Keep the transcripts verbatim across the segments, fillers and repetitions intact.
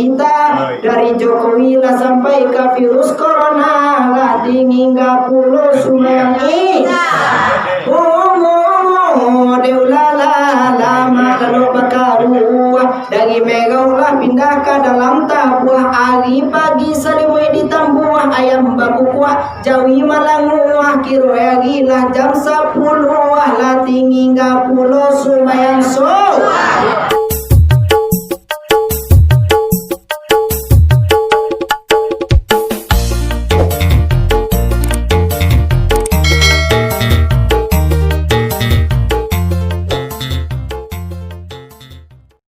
Kita dari Jokowi lah sampai ka virus corona, lah tinggi ka pulo sumbayang Isa. Umu, dek ulala, lama lalu bakaruah. Dari merauh lah pindah ka dalam tabuah. Ari pagi salimuik ditambuah, ayam bakukuak, jawi malanguah. Kiro ari lah jam sapuluah, lah tinggi ka pulo sumbayang subuah.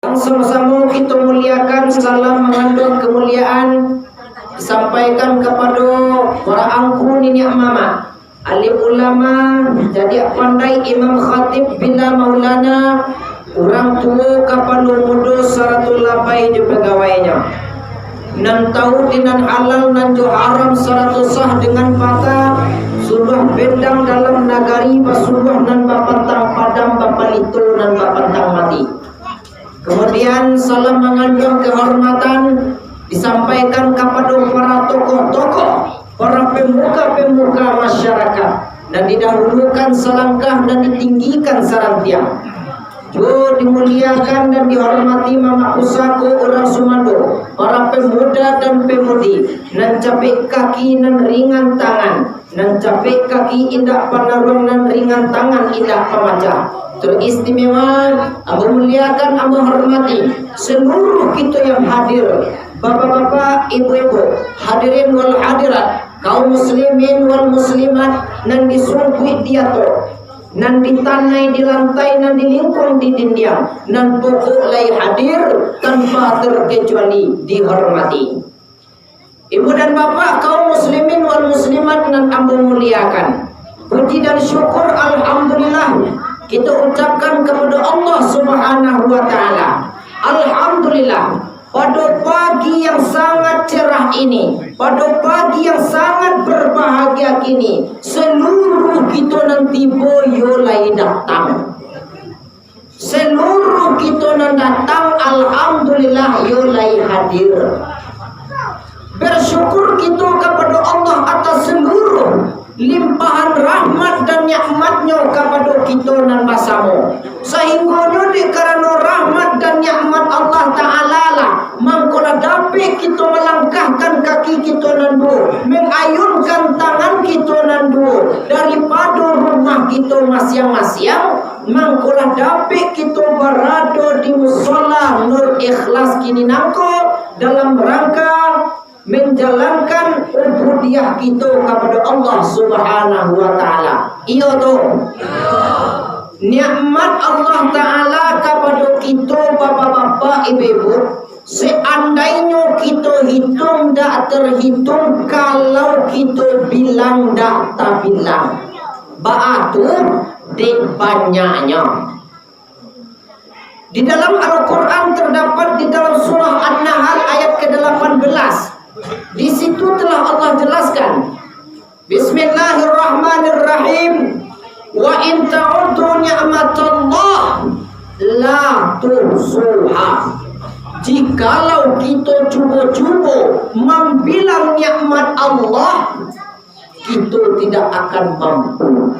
Yang samo-samo kito muliakan, salam mangandung kamuliaan disampaikan kapado para angku niniak mamak, alim ulama, cadiak pandai, imam khatib bila maulana, urang tuo kapalo mudo sarato labai jo pagawainyo. Nan tau di nan halal nan jo haram sarato sah dengan patah, suluah bendang dalam nagari, basuluah nan bapantang padam, bapalito nan bapantang mati. Kemudian, salam mangandung kehormatan disampaikan kapado para tokoh-tokoh, para pemuka-pemuka masyarakat, nan didahulukan salangkah dan ditinggikan sarantiang. Jo dimuliakan dan dihormati mamak pusako urang sumando, para pemuda dan pemudi, nan capek kaki, nan ringan tangan, nan capek kaki indak panaruang, nan ringan tangan indak pamacah. Teristimewa, ambo muliakan, ambo hormati seluruh kito yang hadir, bapak-bapak, ibu-ibu, hadirin wal hadirat, kaum muslimin wal muslimat nan di sungkuik di ateh, nan di tanai di lantai, nan di lingkuang di dindiang, nan pokok lai hadir tanpa terkecuali dihormati. Ibu dan bapak, kaum muslimin wal muslimat nan ambo muliakan, puji dan syukur, alhamdulillah, kito ucapkan kapado Allah Subhanahu wa Ta'ala. Alhamdulillah, pado pagi yang sangat cerah ini, pado pagi yang sangat berbahagia kini, seluruh kito nan tibo yo lai datang. Seluruh kito nan datang, alhamdulillah, yo lai hadir. Bersyukur kito kapado Allah atas seluruh limpahan rahmat dan nikmat-Nyo kapado kito nan basamo. Sahinggonyo dek karano rahmat dan nikmat Allah Ta'ala lah, mangko lah dapek kito malangkahkan kaki kito nan duo, mangayunkan tangan kito nan duo daripado rumah kito masiang-masiang, mangko lah dapek kito barado di musola Nur Ikhlas kini nangko dalam rangka manjalankan ubudiah kito kapado Allah Subhanahu wa Ta'ala. Iyo tu. Nikmat Allah Ta'ala kapado kito, bapak-bapak, ibu-ibu, seandainyo kito hitung dak terhitung, kalau kito bilang dak tabilang. Baa tu? Dek banyaknyo. Di dalam Al-Quran terdapat di dalam surah An-Nahl ayat kedelapan belas. Di situ telah Allah jelaskan, Bismillahirrahmanirrahim. Wa in ta'uddu ni'matallah la tuhsuha. Jikalau kito cubo-cubo mambilang nikmat Allah, kito tidak akan mampu.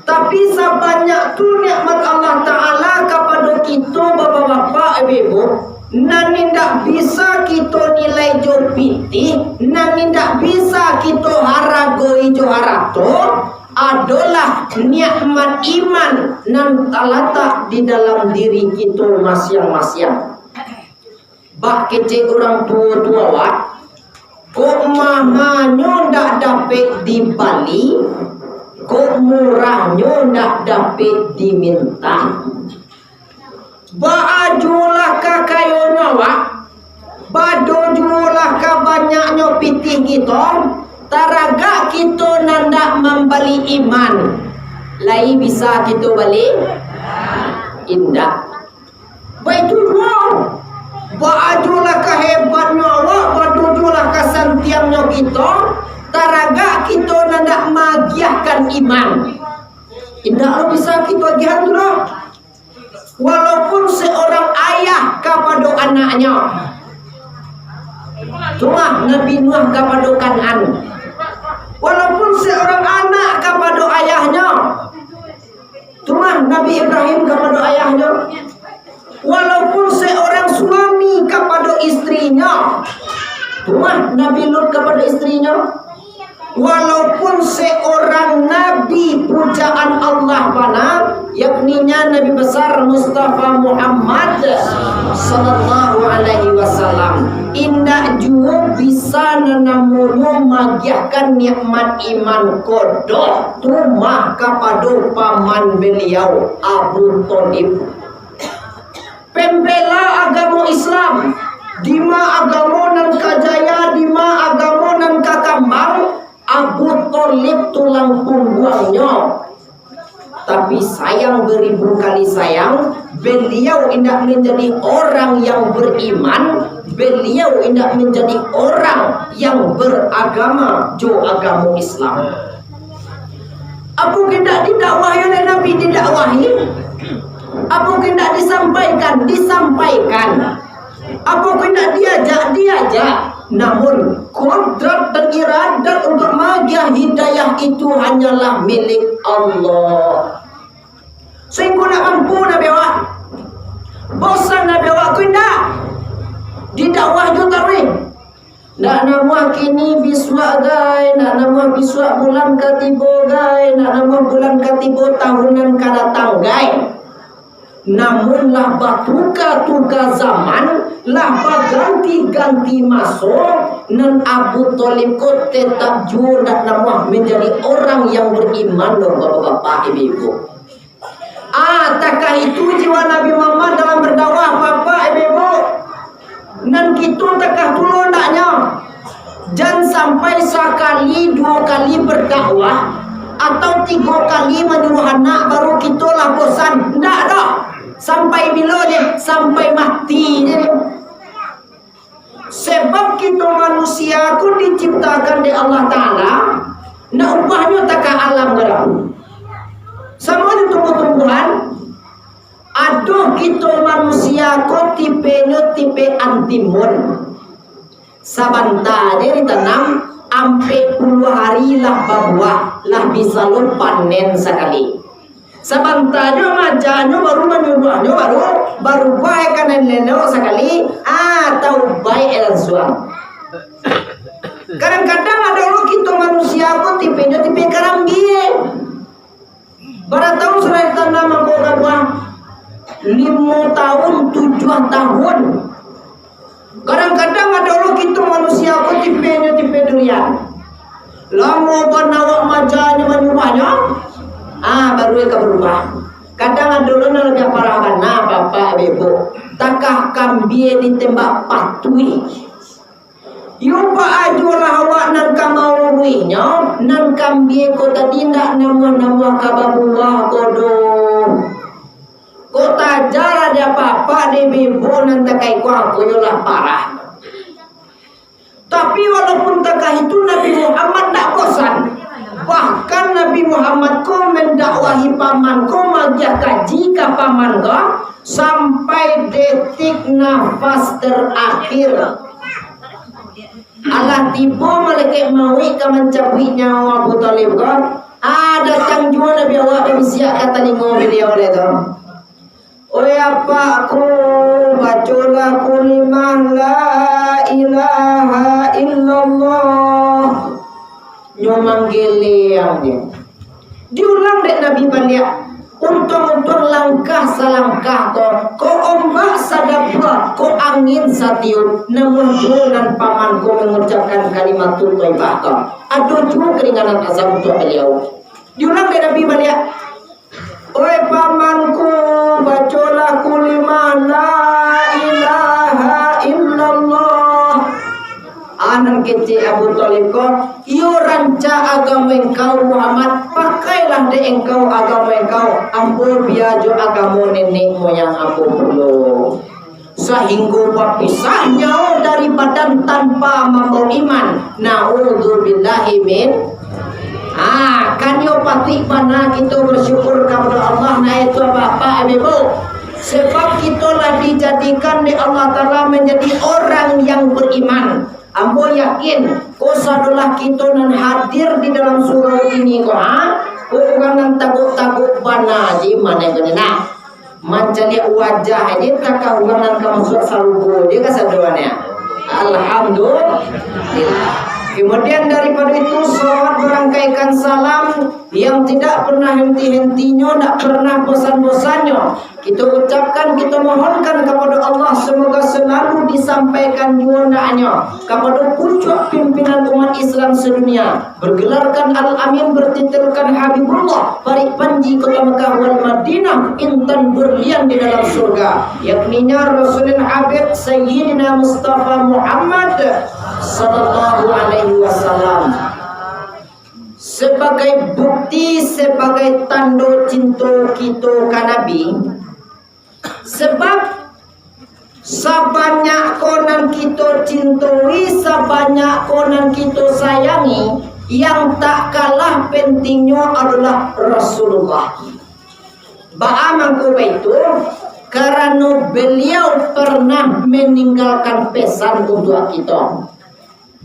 Tapi sabanyak tu nikmat Allah Ta'ala kapado kito, bapak-bapak, ibu-ibu, nan indak bisa kito nilai jo pitih, nan indak bisa kito haragoi jo harato, adolah nikmat iman nan talatak di dalam diri kito masiang-masiang. Bak kecek urang tuo tu awak, kok mahanyo ndak dapek dibali, kok murahnyo ndak dapek diminta. Baa juo lah ka kayonyo awak, bado juo lah ka banyaknyo pitih kito, taragak kito nan ndak mambali iman, lai bisa kito bali? Indak. Baitu juo, baa juo lah ka hebatnyo awak, bado juo lah ka santiangnyo kito, taragak kito nan ndak maagiahkan iman. Indak lo bisa kito agiahan tu doh. Walaupun seorang ayah kapado anaknyo, tu mah Nabi Nuh kapado Kan'an. Walaupun seorang anak kapado ayahnyo, tu mah Nabi Ibrahim kapado ayahnyo. Walaupun seorang suami kapado istrinyo, tu mah Nabi Lut kapado istrinyo. Walaupun seorang nabi pujaan Allah bana, yakninya Nabi Besar Mustafa Muhammad sallallahu alaihi wasallam, indak juo bisa nan namonyo magiahkan nikmat iman ko doh, tu mah kapado paman beliau, Abu Thalib. Pembela agamo Islam, dima agamo nan ka jaya, dima agamo nan ka kambang, Abu Thalib tulang pungguangnyo. Tapi sayang beribu kali sayang, beliau indak menjadi orang yang beriman, beliau indak menjadi orang yang beragama jo agamo Islam. Apo kok indak didakwahi oleh Nabi? Didakwahi. Apo kok indak disampaikan? Disampaikan. Apo kok indak diajak? Diajak. Namun, kodrat dan iradat untuk magiah hidayah itu hanyalah milik Allah. Sahinggo ndak mampu Nabi awak. Bosan Nabi awak ko indak. Didakwah jo taruih. Ndak namuah kini bisuak gai, ndak namuah bisuak bulan katibo gai, ndak namuah bulan katibo tahun nan ka datang gai. Namun lah batuka-tuka zaman, lah baganti-ganti maso, nan Abu Thalib ko tetap juo ndak namuah manjadi orang yang beriman doh, bapak-bapak, ibu-ibu. Ah, takah itu jiwa Nabi Muhammad dalam berdakwah, bapak, ibu-ibu. Nan kito takah tu lo ndaknyo. Jan sampai sakali, duo kali berdakwah, atau tigo kali manyuruah anak, baru kito lah bosan. Ndak doh. Sampai bilo je? Sampai mati je. Sebab kito manusia ko diciptakan dek Allah Ta'ala, ndak ubahnyo takah alam gadang. Samo jo tumbuh-tumbuhan, ado kito manusia ko tipenyo tipe antimun. Sabanta je ditanam, ampek puluah hari lah babuah, lah bisa lo panen sakali. Sabanta jo majanyo baru manyuruahnyo baru barubaik ka nan elok sakali, ah, taubaik lansuang. Kadang-kadang ado lo kito manusia ko tipenyo tipe karambia. Bara taun sudah ditanam mangko ka buah? Limo taun, tujuah taun. Kadang-kadang ado lo kito manusia ko tipenyo tipe durian. Lamo bana awak majanyo manyuruahnyo, ah, baru ka barubah. Kadang ado lo nan labiah parah bana, bapak, ibu. Takah kambia ditembak patuih. Iyo, baa juo lah awak nan ka mauruihnyo, nan kambia ko tadi ndak namuah-namuah ka babuah ko doh. Kok taja lah diapak-apak dek bebok nan takah iko, angkonyo lah parah. Tapi walaupun takah itu, Nabi Muhammad ndak bosan. Bahkan Nabi Muhammad ko mandakwahi paman ko, magiah kaji ka paman ko, sampai detik nafas terakhir. Alah tibo malaikat mauik ka mancabuik nyawa Abu Thalib ko, ah, datang juo Nabi awak babisiak ka talingo baliau lai tu. Oi apakku, bacolah kalimah la ilaha illallah. Nyo manggeliang je. Diulang dek Nabi baliak. Untuang-untuang langkah salangkah ko, ko ombak sadabua, ko angin satiup, namuah juo nan paman ko mangucapkan kalimatul thayyibah ko. Ado juo karinganan azab untuak baliau. Diulang dek Nabi baliak. Oi pamanku, bacolah kalimah la ilaha illallah. Anan kecek Abu Thalib ko, iyo rancak agamo engkau Muhammad, pakailah dek engkau agamo engkau, ambo bia jo agamo nenek moyang ambo pulo. Sahinggo bapisah nyawa dari badan tanpa mambawa iman. Na'udzubillahi min. Ah, kan yo patuik bana kito basyukur kapado Allah, nah itu bapak ibu. Sebab kito lah dijadikan dek Allah Ta'ala manjadi orang yang beriman. Ambo yakin, ko sadolah kito nan hadir di dalam surau ini ko, ha? Ko urang nan taguak-taguak bana ji mane ko ni nah. Mancaliak wajah aja takah urang nan ka masuak sarugo, dia ka sadoanyo. Alhamdulillah. Kemudian daripada itu, salawat barangkaikan salam yang tidak pernah henti-hentinyo, tidak pernah bosan-bosannyo kito ucapkan, kito mohonkan kapado Allah, semoga selalu disampaikan juo naknyo kapado pucuak pimpinan umat Islam sedunia, bergelarkan Al-Amin, bertitelkan Habibullah, parik panji Kota Mekah wal Madinah, intan berlian di dalam surga, yakninya Rasulul Habib Sayyidina Mustafa Muhammad sallallahu alaihi wasallam. Sebagai bukti, sebagai tando cinto kito ka Nabi, sebab sabanyak ko nan kito cintoi, sabanyak ko nan kito sayangi, yang tak kalah pentingnyo adolah Rasulullah. Baa mangko baitu? Karano beliau pernah meninggalkan pesan untuak kito.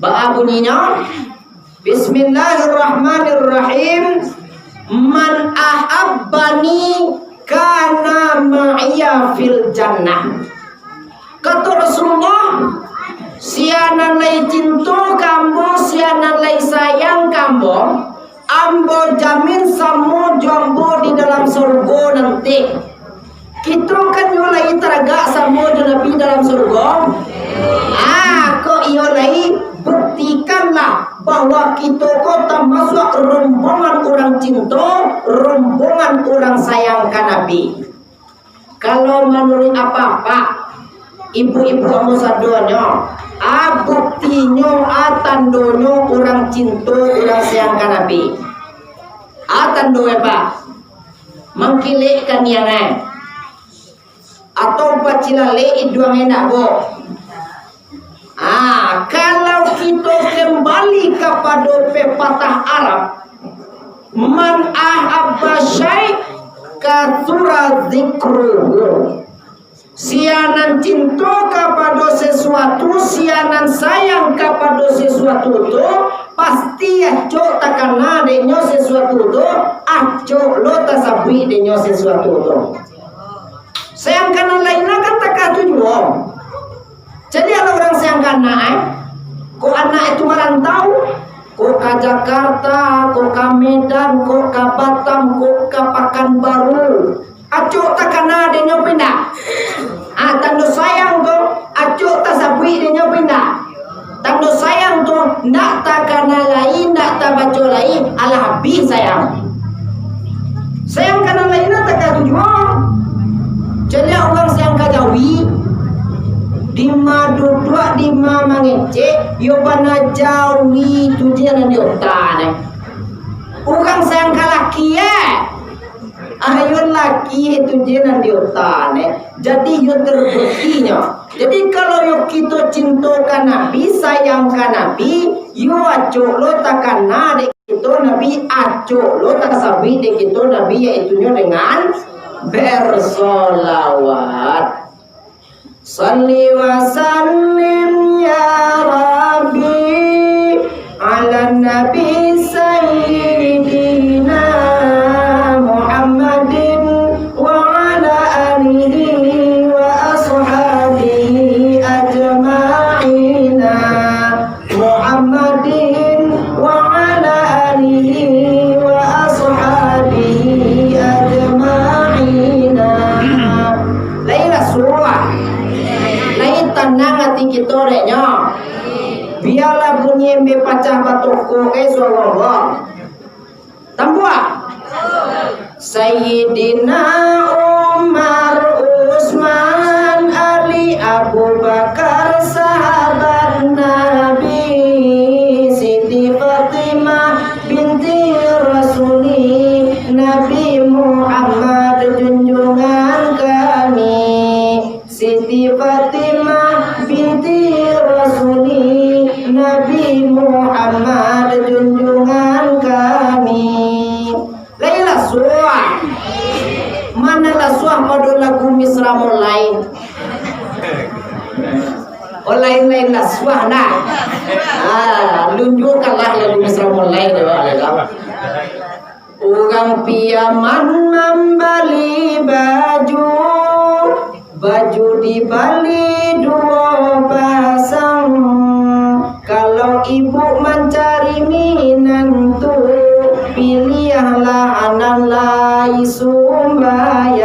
Baa bunyinyo? Bismillahirrahmanirrahim. "Man ahabbani kana ma'iya fil jannah." Kato Rasulullah, "Sia nan lai cinto ka ambo, sia nan lai sayang ka ambo, ambo jamin samo jo ambo di dalam sarugo nanti." Kito kan yo lai taragak samo jo Nabi dalam sarugo? Ah, kok iyo lai, buktikanlah bahwa kito ko tamasuak rombongan urang cinto, rombongan urang sayang ka Nabi. Kalau manuruik apak-apak, ibu-ibu ambo sadonyo, a buktinyo, a tandonyo urang cinto, urang sayang ka Nabi. A tando e, Pak? Mangkilek kaniang e, atau bacilalek iduang e, ndak, Bu? Ah, kalau kito kembali kapado pepatah Arab, "Man ahabba syai' katsura dzikruhu." Sia nan cinto kapado sesuatu, sia nan sayang kapado sesuatu tu, pasti acok takana dek nyo sesuatu tu, acok lo tasabuik dek nyo sesuatu tu. Sayang ka nan lain lah kan takah tu juo. Jadi, kalau urang sayang ka anak, eh, kok anak itu marantau, kok ka Jakarta, kok ka Medan, kok ka Batam, kok ka Pakanbaru, acok takana dek nyo pindah. Ah, tando sayang tu, acok tasabuik dek nyo pindah. Tando sayang tu ndak takana lai, ndak tabaco lai, alah abih sayang. Sayang ka nan lain lah takah tu juo. Caliak urang sayang ka jawi, dima duduak, dima mangecek, yo bana jawi tu je nan di otak ne. Urang sayang ka laki, eh. Ayun laki tu je nan di otak ne. Jadi, yo terbuktinyo. Jadi, kalau yo kito cinto ka Nabi, sayang ka Nabi, yo acok lo takana dek kito Nabi, acok lo tasabuik dek kito Nabi, yaitunyo dengan bersolawat. Salli wa sallim ya Rabbi ala Nabi Sayyidina Muhammadin wa ala alihi wa ashabihi ajma'ina. Muhammadin wa ala alihi wa ashabihi ajma'ina. Lai lah suah. Lai tanang ati kito dek nyo. Bialah bunyi embe pacah batokok, eh, suara Allah. Tambuah. Sayyidina Umar, Utsman, Ali, Abu Bakar, sahabat Nabi, Siti Fatimah binti Rasuli, Nabi Muhammad junjungan kami. Siti Fatimah binti Rasuli, Nabi Muhammad junjungan kami. Lai lah suah. Mana lah suah? Pado lagu Misra Mulai. Oh, lain-lain lah, suah nah. Ah, lunjukkanlah lagu Misra Mulai tu, lah. Urang Piaman mambali baju, baju dibali duo pasang. Kalau ibu mancari minantu, piliahlah nan lai sumbayang.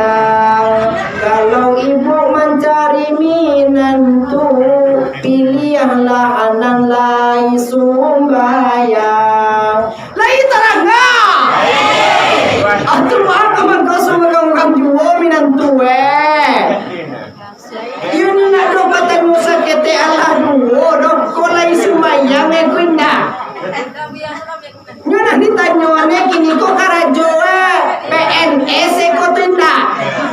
Kalau ibu mancari minantu, piliahlah nan lai sumbayang. Lai tarang, ah? Ah, tu mah ka mangko suruah urang juo minantu, eh. Iyo ni nak do batanyo saketek alah duo, do ko lai sumbayang, eh, ko indak. Nyo nak ditanyo, eh, kini ko karajo, eh, P N S, eh, ko tu indak.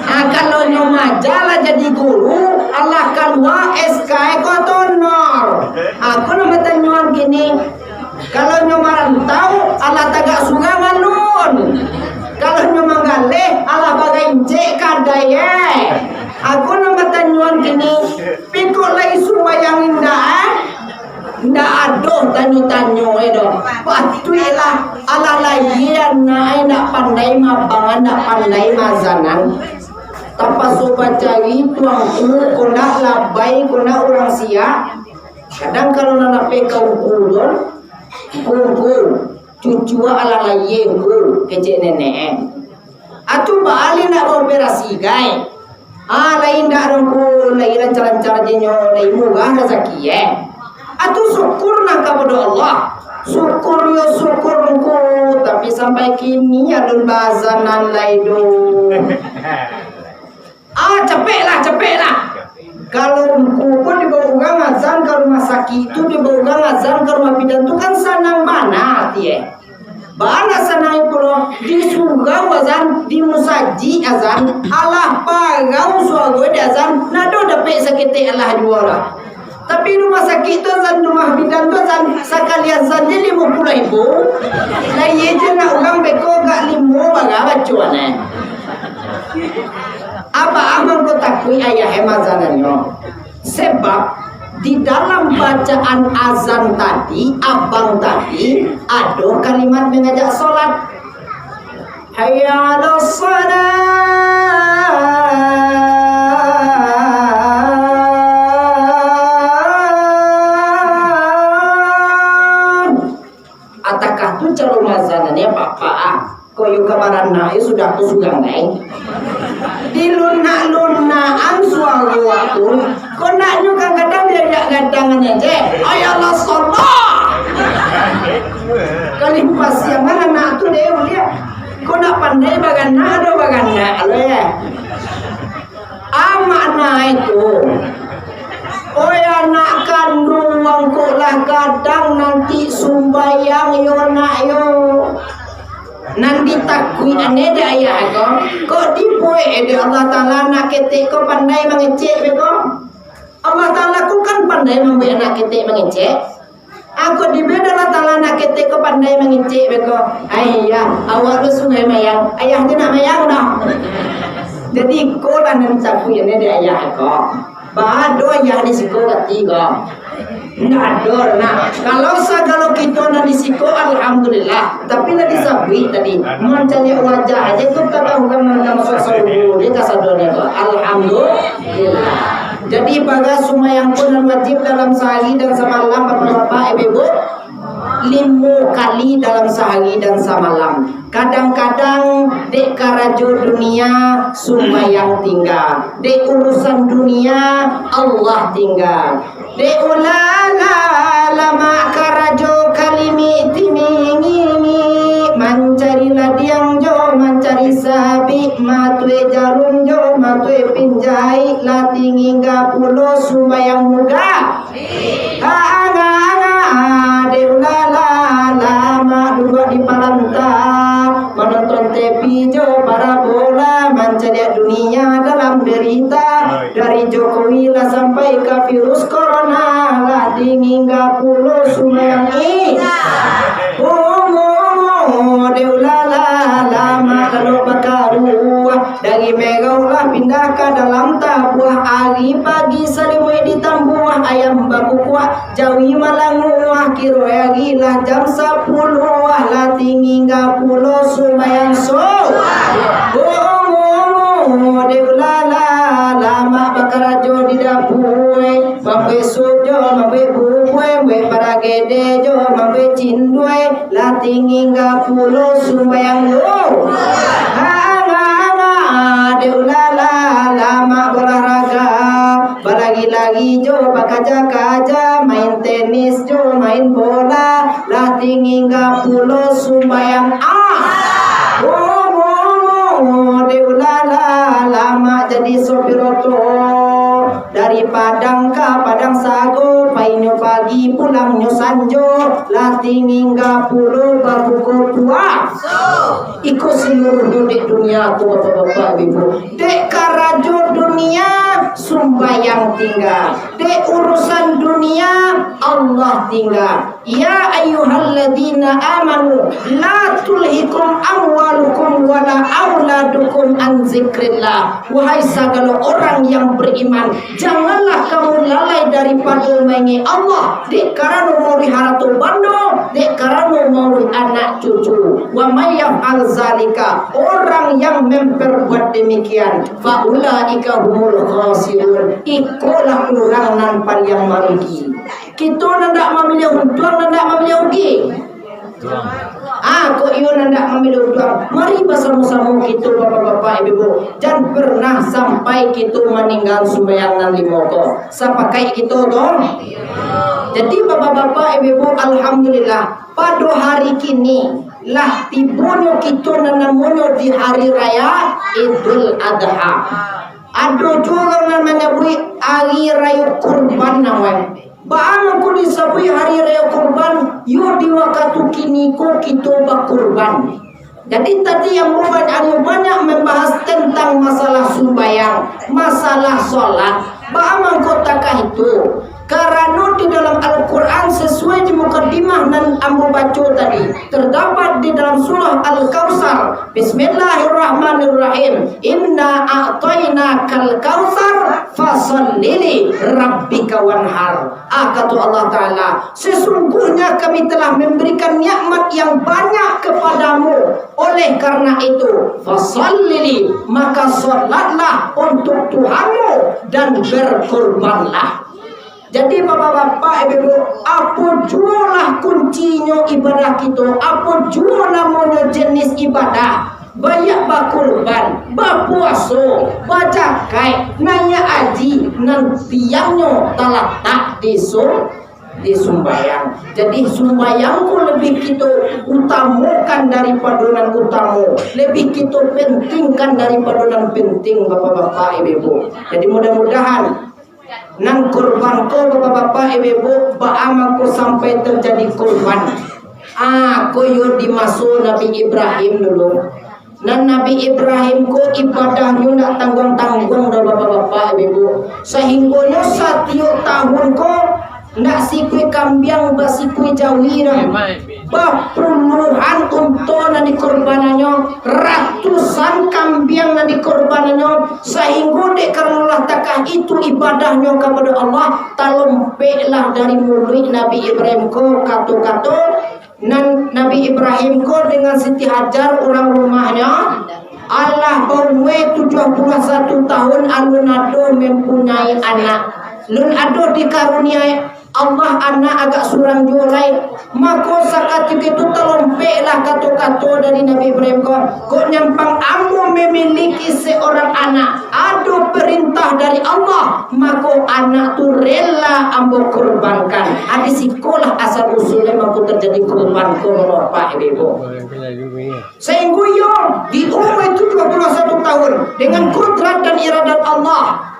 Ah, kalau nyo maja lah jadi guru, alah kalua S K, eh, ko tu honor. Aku nak batanyo kini. Kalau nyo marantau, alah tagak surang alun. Kalau nyo manggaleh, alah bagaincek kadai, eh. Aku nan batanyoan kini, piko lai sumbayang indak, eh? Indak ado tanyo-tanyo, eh, doh. Patuiklah, alah lahia anak, eh, indak pandai mabang, indak pandai mazanan. Tapaso bacari tuangku, ko ndak labai, ko ndak urang siak. Kadang kalau nan lapeh ka ungku tu, ungku, cucua alah lahia ungku, kecek nenek. Atu baa lai nak baoperasi, gai? Ah, lai indak ungku, lai lancar-lancar je nyo, lai murah rasaki, eh. Atu syukur nah kapado Allah. Syukur yo syukur ungku, tapi sampai kini alun bazanan lai doh. Ah, capeklah, capeklah. Kalau ungku pun dibawa urang azan ka rumah sakik tu, dibawa urang azan ka rumah bidan tu kan sanang bana ati, eh. Bana sanang pulo, di surau azan, di musajik azan, alah parau suaro di azan, nado dapek saketek alah juo lah. Tapi rumah sakik tu azan, rumah bidan tu azan, sakali azan je limo puluah ribu. Lah iyo je nak urang beko gak limo bara bacoan, eh. Apak mangko takuik ayah e mazanannyo. Sebab di dalam bacaan azan tadi, abang tadi, ado kalimat mangajak solat. Hayya 'alas shalah. Atakah tu caro mazanannyo, Bapak, ah? Kok yo ka baranak yo sudah ko surang lai. Dilunak-lunakan suaro tu, kok nak nyo kadang-kadang diajak gadangan aja. Ayalah salah. Kali pasiangan anak tu deh, uliah. Kok nak pandai baranak, ado baranak lo ya. Amak na itu. Oi anak kanduang, kok lah gadang nanti sumbayang yo nak yo. Nan ditakuik ane dek ayah ko, kok dibuek dek Allah Taala anak ketek ko pandai mangecek beko. Allah Taala ko kan pandai mambuek anak ketek mangecek. Ako dibeda Allah Taala anak ketek ko pandai mangecek beko. Ai, ayah, awak tu sungai mayang. Ayah tu nak mayang dah. Jadi, iko lah nan takuik ane dek ayah ko. Bado ayah di siko kati ko. Ndak ado, nah. Kalau sagalo kito nan di siko, alhamdulillah. Tapi nan disabuik tadi, mancaliak wajah aja tu, kata urang nan ka masuak sarugo, dia kasadonyo tu. Alhamdulillah. Jadi, bara sumbayang ko nan wajib dalam sahari dan samalam, bapak-bapak, ibu-ibu? Limo kali dalam sahari dan samalam. Kadang-kadang dek karajo dunia sumbayang tingga, dek urusan dunia Allah tingga. Dek ulala lamak karajo kalimi timingi, mancari ladiang jo mancari sabik, matue jarum jo matue pinjaik, lah tingga pulo sumbayang muga. Anga-anga, dek ulala, lamak duduak di paranta, manonton T V jo parabola, mancaliak dunia dalam berita, dari Jokowi lah sampai ka virus corona, lah tingga pulo sumbayang i. Umu-umu, dek ulala, lamak lalu bakaruah, dari merauh lah Pagi-pagi salimuik ditambuah, ayam bakukuak, jawi malanguah, kironyo ari lah jam sapuluah, lah tinggi ka pulo sumbayang subuah. Bungo-bungo dek ulala, lamak bakarajo di dapua, mambuek sup jo, mambuek bubua, mambuek paragede jo, mambuek cindua, lah tinggi ka pulo sumbayang subuah. Hanga-hanga dek ulala, lamak olahraga, balari-lari jo, bakaja-kaja, main tenis jo, main bola, lah tinggi ka pulo sumbayang ah. Bungo-bungo dek ulala, lamak jadi sopir oto. Dari Padang ka Padang Sago, painyo pagi, pulangnyo sanjo, lah tinggi ka pulo babuko puaso. Iko saluruhnyo dek dunia ko, bapak-bapak, ibu-ibu. Dek karajo dunia, sumbayang tingga. Dek urusan dunia, Allah tingga. Ya ayyuhalladzina amanu, la tulhikum amwalukum wala auladukum an zikrillah. Wahai sagalo orang yang beriman, janganlah kamu lalai daripado maingek Allah, dek karano mauruih harato bando, dek karano mauruih anak cucu. Wa may yaf'al zalika, orang yang memperbuat demikian, fa ulaika humul khasirun, ikolah urang nan paliang marugi. Kito nan dak mamilih untuang, nan dak mamilih rugi. Ah, kok iyo nan dak mamilih untuang. Mari basamo-samo kito, bapak-bapak, ibu-ibu, jan pernah sampai kito maningga sumbayang nan limo ko. Sapakaik kito ko? Jadi, bapak-bapak, ibu-ibu, alhamdulillah, pado hari kini lah tibonyo kito nan namonyo di hari raya Idul Adha. Ado juo urang nan manyabuik hari rayo kurban namonyo. Baa mangko disabuik hari rayo kurban? Yo, di wakatu kini ko kito bakurban. Jadi, tadi ambo banyak, ambo banyak mambahas tantang masalah sumbayang, masalah solat. Baa mangko takah itu? Karano di dalam Al-Quran, sasuai jo mukadimah nan ambo baco tadi, terdapat di dalam surah Al-Kautsar, Bismillahirrahmanirrahim. Inna a'tainakal kautsar, fasalli li rabbika wanhar. Ah, kato Allah Ta'ala, sesungguhnya Kami telah memberikan nikmat yang banyak kepadamu. Oleh karena itu, fasalli li, maka salatlah untuk Tuhanmu dan berkurbanlah. Jadi, bapak-bapak, ibu-ibu, apo juo lah kuncinyo ibadah kito, apo juo namonyo jenis ibadah, baiak bakurban, bapuaso, bajakai, naiak haji, nan tiangnyo talatak di sum-, di sumbayang. Jadi, sumbayang ko lebih kito utamokan daripado nan utamo, lebih kito pentingkan daripado nan penting, bapak-bapak, ibu-ibu. Jadi, mudah-mudahan nan kurban ko, bapak-bapak, ibu-ibu, baa mangko sampai terjadi kurban? Ah, ko yo di maso Nabi Ibrahim dulu. Nan Nabi Ibrahim ko ibadahnyo ndak tangguang-tangguang doh, bapak-bapak, ibu-ibu. Sahinggonyo satiok tahun ko ndak sikui kambiang, basikui jawi doh. Bapuluahan unto nan dikurbanannyo, ratusan kambiang nan dikurbanannyo, sahinggo dek karano lah takah itu ibadahnyo kapado Allah, talompeklah dari muluik Nabi Ibrahim ko kato-kato, nan Nabi Ibrahim ko dengan Siti Hajar urang rumahnyo, alah baumua tujuah puluah satu tahun, alun ado mempunyai anak. Lun ado dikaruniai Allah anak agak surang juo lai. Mako, sakatiko itu talompeklah kato-kato dari Nabi Ibrahim ko, kok nyampang ambo memiliki seorang anak, ado perintah dari Allah, mako anak tu rela ambo kurbankan. Ah, di sikolah asal usulnyo mangko terjadi kurban ko, bapak ibu. Sahinggo iyo di umur tujuah puluah satu tahun, dengan kudrat dan iradat Allah,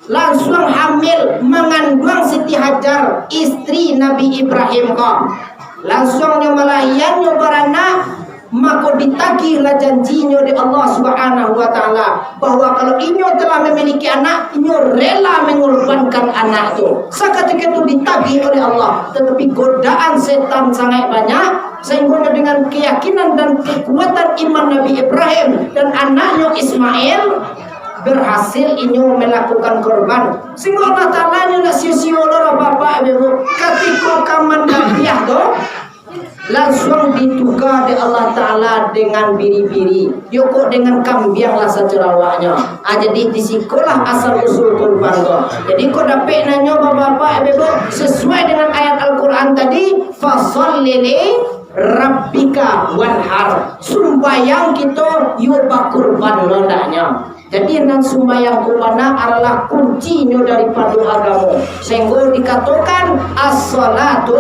lansuang hamil, manganduang Siti Hajar, istri Nabi Ibrahim ko. Lansuang nyo malahian, nyo baranak, mako ditagihlah janjinyo dek Allah Subhanahu wa Ta'ala, bahwa kalau inyo telah memiliki anak, inyo rela mengorbankan anak tu. Sakatiko itu ditagih oleh Allah, tetapi godaan setan sangat banyak, sahinggo dengan keyakinan dan kekuatan iman Nabi Ibrahim dan anaknyo Ismail, Berhasil inyo melakukan korban. Sehingga Allah Ta'ala nyo nak sio-sio lo, Bapak Ibu. Katiko ka mandabiah tu, lansuang dituka dek Allah Ta'ala dengan biri-biri. Yo kok dengan kambiang lah sacarawaknyo. Ah, jadi di sikolah asal usul kurban tu. Jadi kok dapek nanyo, Bapak-bapak, Ibu, sesuai dengan ayat Al-Quran tadi, "Fasholli li rabbika wanhar." Sumbayang kito, yo bakurban lo ndaknyo. Jadi, nan sumbayang ko bana adalah kuncinyo daripado agamo. Sahinggo dikatokan, "As-sholatu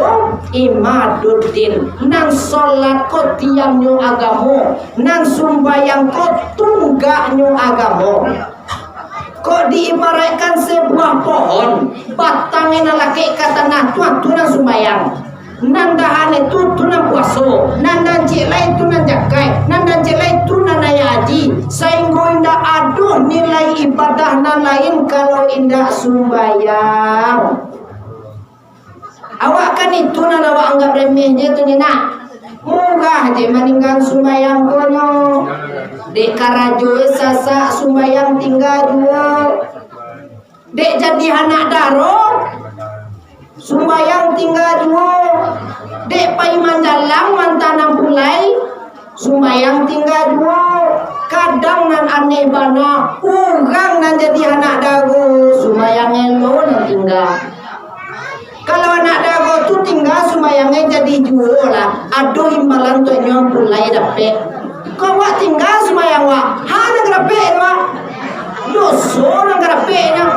imaduddin." Nan solat ko tiangnyo agamo, nan sumbayang ko tunggaknyo agamo. Kok diibaratkan sebuah pohon, batangnyo nan lakek ka tanah, tu, tu nan sumbayang. Nan dahan itu, tu nan puaso. Nan dancik lai, tu nan jakaik. Nan dancik lai, tu nan nayiak haji. Sainggo indak ado nilai ibadah nan lain, kalau indak sumbayang. Awak kan itu nan awak anggap remeh je tu, nyo nak. Murah je maninggaan sumbayang ko nyo. Dek karajo sasak, sumbayang tingga juo. Dek jadi anak daro, sumbayang tingga juo. Dek pai manjalang mantanam pulai, sumbayang tingga juo. Kadang nan aneh bana, urang nan jadi anak daro, sumbayang elo nan tingga. Kalau anak daro tu tingga, sumbayangnyo jadi juo lah. Ado imbalan tu nyo pulai dapek. Kok wak tingga sumbayang wak, ha nan garapek tu wak. Doso nan garapeknyo.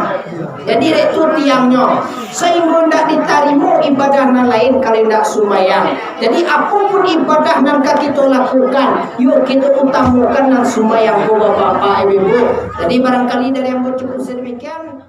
Jadi, dek tu tiangnyo, sainggo ndak ditarimo ibadah nan lain kalau indak sumbayang. Jadi, apo pun ibadah nan ka kito lakukan, yo kito utamokan nan sumbayang ko, Bapak-bapak, Ibu-ibu. Jadi, barangkali dari ambo cukup sademikian.